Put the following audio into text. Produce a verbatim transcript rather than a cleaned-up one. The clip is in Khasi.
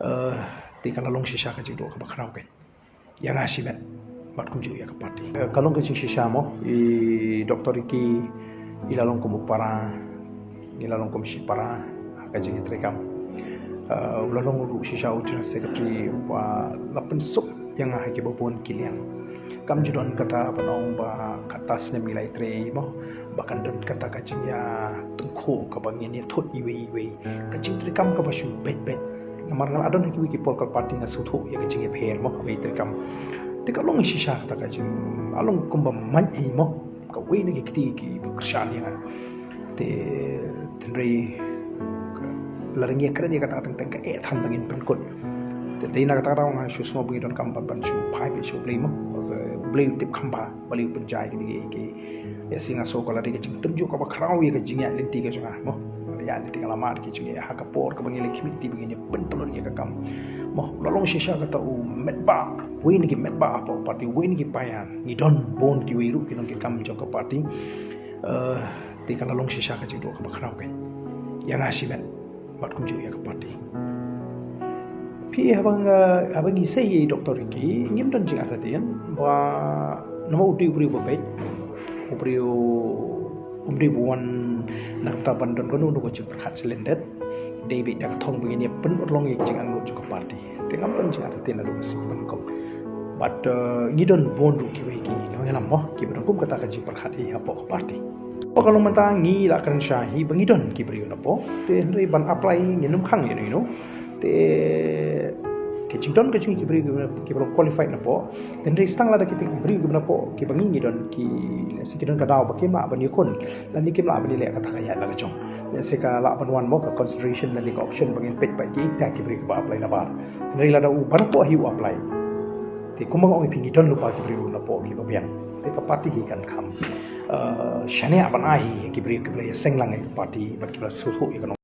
Eh, te ka la long shisha ka jingdoh kaba khraw kein ïa nga shimet bad kumjuh ïa ka party. Eh, ka long ka jingshisha mo, i Doctor Ricky i la long kum u para, i la long kum shi para ha ka jingïatreikam. Eh, u la long ruh shisha u General Secretary uba la pynsuk ïa nga ha kiba bun ki liang. Kam ju don kata ban ong ba kata snem ngi la ïatrei mo, ba kan don kata ka jingïatyngkhuh kaba ngin ïathut iwei iwei. Ka jingtreikam kaba shu beit beit. Namar nga la don ha kiwei ki political party, nga sngewthuh ïa ka jingïapher mo, kaba ïatreikam. Te ka long shisha kata ka jing, ka long kumba mait hi mo. Kawei na ki kti kiba kyrshan ïa nga. Te hynrei lada ngi ïakren ïa kata ka teng teng ka eh than ba ngin pynkut. Te dei na kata ka daw nga shu sngew ba ngi donkam ban, ban shu phai beit sha U Blei mo. U Blei u tip kham bha balei u pynjai kine ki, ki. Ïa, sngew nga sngew ka la dei ka jingtynjuh kaba khraw ïa ka jingïaid lynti ka jong nga mo. Ïaid lynti ka la mad ki jingïaid ha ka por kaba ngi la khmih lynti ba ngin ïa pyntlot ïa ka kam. Mo, la long shisha kata u metbah, uwei na ki metbah hapoh party, uwei na ki paidbah. Ngi don bun kiwei ruh ki nongkitkam jong ka party. Eh, te ka la long shisha ka jingdoh kaba khraw kein ïa nga shimet bad kumjuh ïa ka party. Phi, haba nga, haba ngi sei ïa i Doctor Ricky, ngim don jingartatien ba namar u dei u briew ba beit, u briew um dei ba wan na ka bynta ban don kano kano ka jingpyrkhat sha lyndet. Dei beit da ka thong ba ngin ïa pynurlong ïa ka jingangnud jong ka party. Te ngam don jingartatien naduh ka sngi ban kum. Bad, eh, ngi don bun ruh kiwei ki nongïalam mo kiba don kum kata ka jingpyrkhat hi hapoh ka party. Hapoh ka long mynta ngi la kren shai hi ba ngi don ki briew napoh. Te hynrei ban apply ngin ym khang ïano ïano. Te ka jingdon ka jong ki briew kiba, kiba long qualified napoh. Te hynrei tang lada kita ki briew kiba napoh kiba ngi ngi don ki, lehse ki don ka daw ba kim lah ban ïakhun. Lane kim lah ban ïaleh kata ka ïaid la ka jong. Lehse ka lah ban wan mo ka consideration lane ka option ba ngin peit ba kita ki briew kiba apply nabar. Hynrei lada u ba napoh hi u apply. Te kumba nga ong ïa phi ngi don lypa ki briew napoh kiba biang. Te ka party hi kan kham, eh, shaniah ban ai ïa ki briew kiba la ïaseng lang ïa ka party bad kiba la sngewthuh ïa ka nong